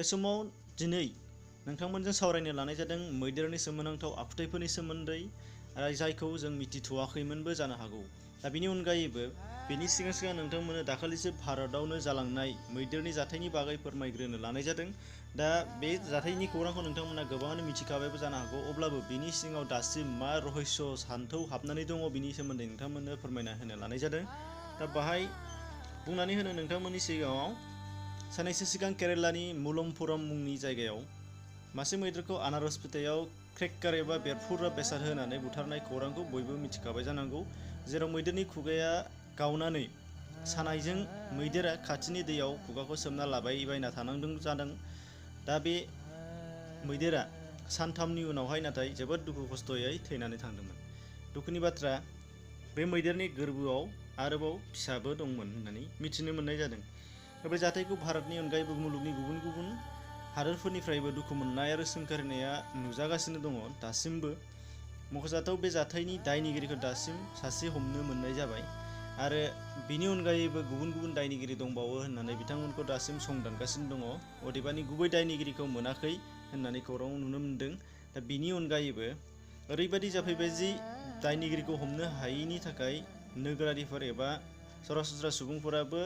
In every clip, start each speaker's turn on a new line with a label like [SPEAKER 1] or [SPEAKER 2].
[SPEAKER 1] बे समाव दिनै नोंथांमोनजों सावरायनो लानाय जादों मैदेरनि सोमोनांथाव आखुथायफोरनि सोमोन्दै जायखौ जों मिथिथ'वाखैमोनबो जानो हागौ। दा बेनि अनगायैबो बेनि सिगां नोंथांमोननो दाखालिसो भारतआवनो जालांनाय मैदेरनि जाथायनि बागै फोरमायग्रोनो लानाय जादों। दा बे जाथायनि खौरांखौ नोंथांमोना गोबाङानो मिथिखाबायबो जानो हागौ, अब्लाबो बेनि सिङाव दासिम मा रहस्य सान्थौ हाबनानै दङ बिनि सोमोन्दै नोंथांमोननो फोरमायना होनो लानाय जादों। दा बाहाय बुंनानै होनो नोंथांमोननि सिगाङाव साननैसो सिगां केरेलानि मुलमपुरम मुंनि जायगायाव मासे मैदेरखौ आनारस फिथाइयाव क्रेकार एबा बेरफुग्रा बेसाद होनानै बुथारनाय खौरांखौ बयबो मिथिखाबाय जानांगौ, जेराव मैदेरनि खुगाया गावनानै सानायजों मैदेरा खाथिनि दैयाव खुगाखौ सोमना लाबायबायना थानांदों जादों। दा बे मैदेरा सानथामनि उनावहाय नाथाय जोबोद दुखु खस्थ'यै थैनानै थांदोंमोन। दुखुनि बाथ्रा, बे मैदेरनि गोरबोआव आरोबाव फिसाबो दंमोन होननानै मिथिनो मोननाय जादों। बे जाथायखौ भारतनि अनगायैबो मुलुगनि गुबुन गुबुन हादोरफोरनिफ्रायबो दुखु मोननाय आरो सोंखारिनाया नुजागासिनो दङ दासिमबो। मख'जाथाव बे जाथायनि दायनिगिरिखौ दासिम सासे हमनो मोननाय जाबाय आरो बिनि अनगायैबो गुबुन गुबुन दायनिगिरि दंबावो होननानै बिथांमोनखौ दासिम संदानगासिनो दङ। अदेबानि गुबै दायनिगिरिखौ मोनाखै होननानै खौराङाव नुनो मोनदों। दा बिनि अनगायैबो ओरैबायदि जाफैबाय जि दायनिगिरिखौ हमनो हायैनि थाखाय नोगोरारिफोर एबा सरासनस्रा सुबुंफोराबो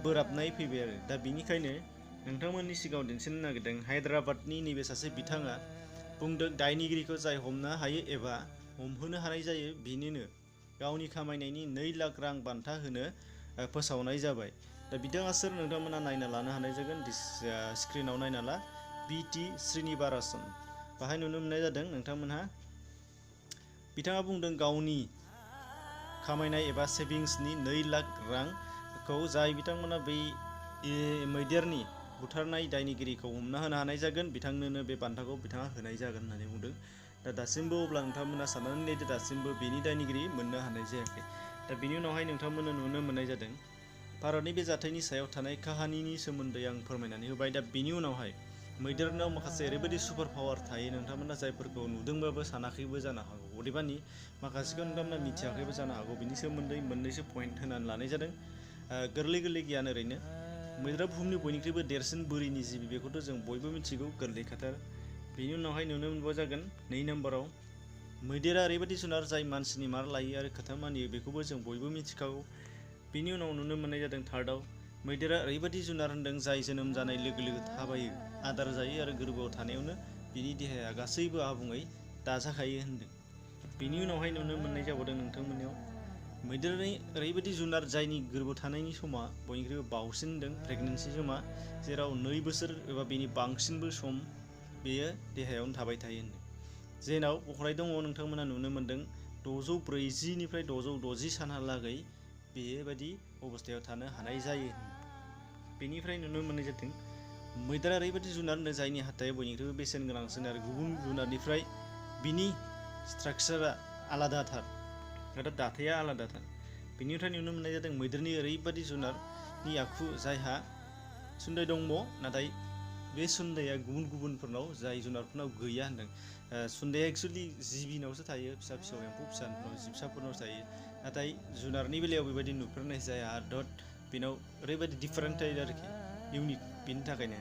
[SPEAKER 1] बोराबनाय फैबाय आरो। दा बिनिखायनो नोंथांमोननि सिगाङाव दिन्थिनो नागिरदों, हायद्राबादनि नैबे सासे बिथाङा बुंदों दायनिगिरिखौ जाय हमनो हायो एबा हमहोनो हानाय जायो बिनिनो गावनि खामायनायनि 2 लाख रां बान्था होनो फोसावनाय जाबाय। दा बिथाङा सोर नोंथांमोना नायना लानो हानाय जागोन। स्क्रिनाव नायना ला, बिटि श्रीनिवासन। बाहाय नुनो मोननाय जादों नोंथांमोनहा। बिथाङा बुंदों गावनि खामायनाय एबा सेभिंसनि 2 लाख रांखौ जाय बिथांमोना बै मैदेरनि बुथारनाय दायनिगिरिखौ हमना होनो हानाय जागोन बिथांनोनो बे बान्थाखौ बिथाङा होनाय जागोन होननानै बुंदों। दा दासिमबो अब्ला नोंथांमोना साननानै नायदो, दासिमबो बेनि दायनिगिरि मोननो हानाय जायाखै। दा बिनि उनावहाय नोंथांमोननो नुनो मोननाय जादों भारतनि बे जाथायनि सायाव थानाय काहानिनि सोमोन्दै आं फोरमायनानै होबाय। दा बिनि उनावहाय मैदेरनाव माखासे ओरैबायदि सुपार पावार थायो नोंथांमोना जायफोरखौ नुदोंबाबो सानाखैबो जानो हागौ, अदेबानि माखासेखौ नोंथांमोना मिथियाखैबो जानो हागौ। बिनि सोमोन्दै मोननैसो पइन्ट होनानै लानाय जादों। गोरलै गियान ओरैनो, मैदेरा बुहुमनि बयनिख्रुइबो देरसिन बोरिनि जिबि, बेखौथ' जों बयबो मिथिगौ, गोरलै खोथा। बेनि उनावहाय नुनो मोनबाव जागोन 2 नम्बराव मैदेरा ओरैबायदि जुनार जाय मानसिनि मार लायो आरो खोथा मानियो, बेखौबो जों बयबो मिथिखागौ। बेनि उनाव नुनो मोननाय जादों थार्डआव मैदेरा ओरैबायदि जुनार होनदों जाय जोनोम जानाय लोगो लोगो थाबायो, आदार जायो आरो गोरबोआव थानायावनो बिनि देहाया गासैबो आबुङै दाजाखायो होनदों। बेनि उनावहाय नुनो मोननाय जाबावदों नोंथांमोननियाव मैदेरनि ओरैबायदि जुनार जायनि गोरबोआव थानायनि समा बयनिख्रुइबो बावसिन होनदों, प्रेगनेन्सि समा, जेराव 2 बोसोर एबा बेनि बांसिनबो सम बेयो देहायावनो थाबाय थायो होनदों। जेनाव बखनाय दङ नोंथांमोना नुनो मोनदों 640निफ्राय 660 सानहालागै बेबायदि अबस्थायाव थानो हानाय जायो। बेनिफ्राय नुनो मोननाय जादों मैदेरा ओरैबायदि जुनार होनदों जायनि हाथाया बयनिख्रुइबो बेसेन गोनांसिन आरो गुबुन जुनारनिफ्राय बिनि स्ट्राकचारा आलादाथार आरो दाथाया आलादाथार। बेनिफ्राय नुनो मोननाय जादों मैदेरनि ओरैबायदि जुनारनि आखु जायहा सुन्दाय दङ, नाथाय बे सुन्दाया गुबुनफोरनाव जाय जुनारफोरनाव गैया होनदों। सुन्दाया एक्सुवेलि जिबिनावसो थायो, फिसा फिसौ एम्फौ फिसाफोरनाव, जिबसाफोरनाव थायो, नाथाय जुनारनि बेलायाव बेबायदि नुफेरनाय जाया। बेनाव ओरैबायदि डिफारेन्ट थायो आरोखि, इउनिक। बेनि थाखायनो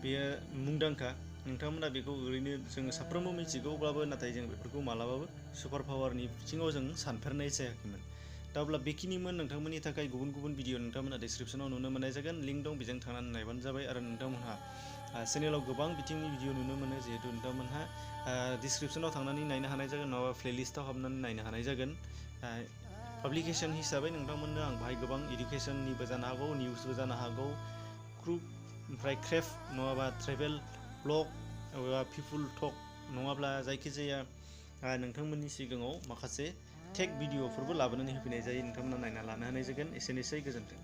[SPEAKER 1] बेयो मुंदांखा। नोंथांमोना बेखौ ओरैनो जोङो साफ्रोमबो मिथिगौ, अब्लाबो नाथाय जों बेफोरखौ मालाबाबो सुपार पावारनि बिथिङाव जों सानफेरनाय जायाखैमोन। दा अब्ला बेखिनिमोन नोंथांमोननि थाखाय। गुबुन गुबुन भिडिअ नोंथांमोना डिसक्रिपसनाव नुनो मोननाय जागोन, लिंक दं, बेजों थांनानै नायबानो जाबाय। आरो नोंथांमोनहा चेनेलाव गोबां बिथिंनि भिडिअ नुनो मोनो, जिहेतु नोंथांमोनहा डिसक्रिपसनाव थांनानै नायनो हानाय जागोन, नङाबा प्लेलिस्टआव हाबनानै नायनो हानाय जागोन। पाब्लिकेसन हिसाबै नोंथांमोननो आं बाहाय गोबां इडुकेसननिबो जानो हागौ, निउसबो जानो हागौ, ग्रुप, ओमफ्राय क्रेफ्ट नङाबा ट्रेभेल ब्लग एबा पिपुल टक, नङाब्ला जायखिजाया नोंथांमोननि सिगाङाव माखासे टेक भिडिअफोरबो लाबोनानै होफैनाय जायो। नोंथांमोना नायना लानो हानाय जागोन। एसेनोसै, गोजोन्थों।